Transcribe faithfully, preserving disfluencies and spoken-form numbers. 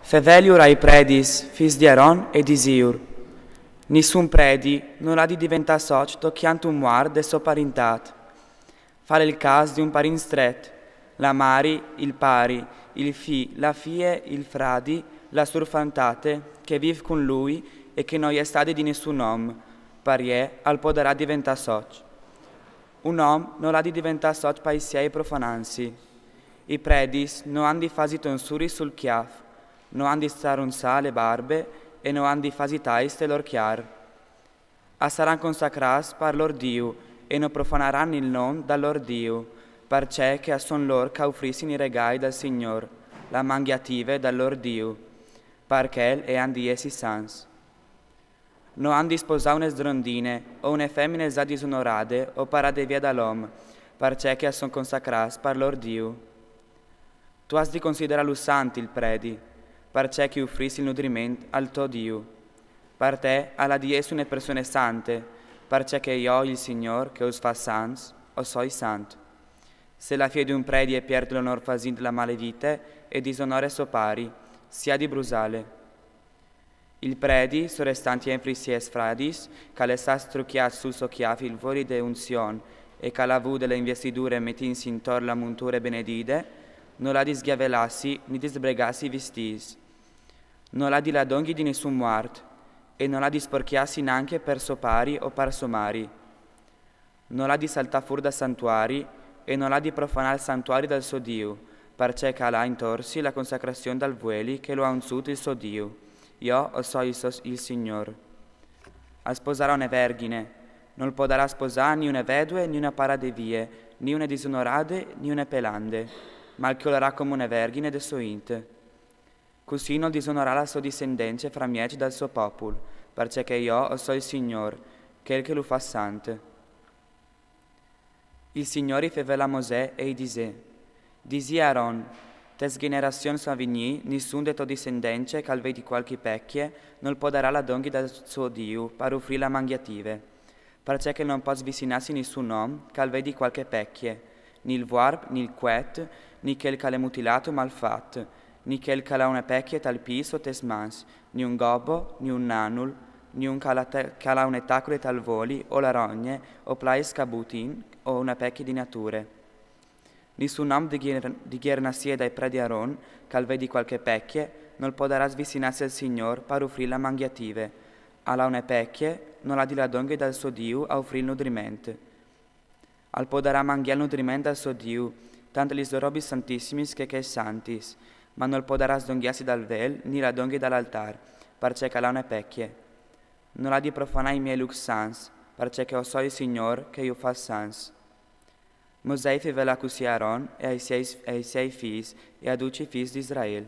Feveliur ai predis, fis di Aron, e disiur: Nissun predi nol à di diventâ soc tocjant un muart de sô parintât. Fal il câs di un parint stret: la mari, il pari, il fi, la fie, il fradi, la surfantate, che vîf cun lui e che no je stadi di nissun om, parcè al podarà diventâ soc. Un om nol à di diventâ soc pai siei profanantsi. I predis no àn di fâsi tonsuri sul cjâf, no àn di strunzâ le barbe e no àn di fâsi tais te lôr cjar. A saran consacrâts par lôr Diu e no profanaran il non dal lôr Diu, parcè che a son lôr ch'a ufrissin i regâi dal Signôr, la mangjative dal lôr Diu. Par chel a àn di jessi sants. No àn di sposâ une sdrondine o une femine za disonorade o parade vie dal om, parcè che a son consacrâts par lôr Diu. Tu âs di considerâlu sant il predi, parcè ch'i ufrìs il nudriment al to Diu. Par te al à di jessi une persone sante, parcè che jo, il Signôr, che us fâs sants, o soi sant. Se la fie di un predi e piert l'onôr fasint la male vite e disonore so pari, si à di brusâle. Il predi, sorestant jenfri sies fradis, ch'al è stât strucjât sul so cjâf il voli de unzion e ch'al à vût le investidure metìntsi intor la munture benedide, nol à di sgjavelâsi ni di sbregâsi i vistîts. Nol à di lâ dongji di nissun muart, e nol à di sporcjâsi nancje par so pari o par so mari. Nol à di saltâ fûr dal santuari e nol à di profanâ il santuari dal so Diu, parcè ch'al à intor si la consacrazion dal vueli che lu à unzût il so Diu. Jo o soi il, so, il Signôr. Al sposarà une vergjine. Nol podarà sposâ ni une vedue, ni une parade vie, ni une disonorade, ni une pelande, ma al cjolarà come une vergjine de sô int. Cussì nol disonorà la sô discendence framieç dal so popul, parcè che jo o soi il Signôr, chel che lu fâs sant. Il Signôr i fevelà Mosè e i disè: Disì a Aron: Tes gjenerazions a vignî, nissun de tô discendence ch'al vedi cualchi pecje nol podarà lâ dongji dal so Diu par ufrî la mangjative. Parcè che nol pò vicinâsi nissun om ch'al vedi cualchi pecje, ni il vuarp, ni il cuet, ni chel ch'al è mutilât o malfat, ni chel ch'al à une pecje tal pît o tes mans, ni un gobbo, ni un nanul, ni un ch'al à te-, ch'al à une tacule tal voli o la rogne o plais ch'a butin o une pecje di nature. Nissun om di gjer-, di gjernazie dai predi Aron, ch'al vedi cualchi pecje, nol podarà vicinâsi al Signôr par ufrî la mangjative. Al à une pecje, nol à di lâ dongje dal so Diu a ufrî il nudriment. Al podarà mangjâ il nudriment dal so Diu, tant lis robis santissimis che chês santis, ma nol podarà sdongjâsi dal vel ni lâ dongje dal altâr, parcè ch'al à une pecje. Nol à di profanâ i miei lûcs sants, parcè che jo o soi il Signôr che ju fâs sants. Mosè i fevelà cussì a Aron e ai siei, ai siei fîs e a ducj i fîs di Israel.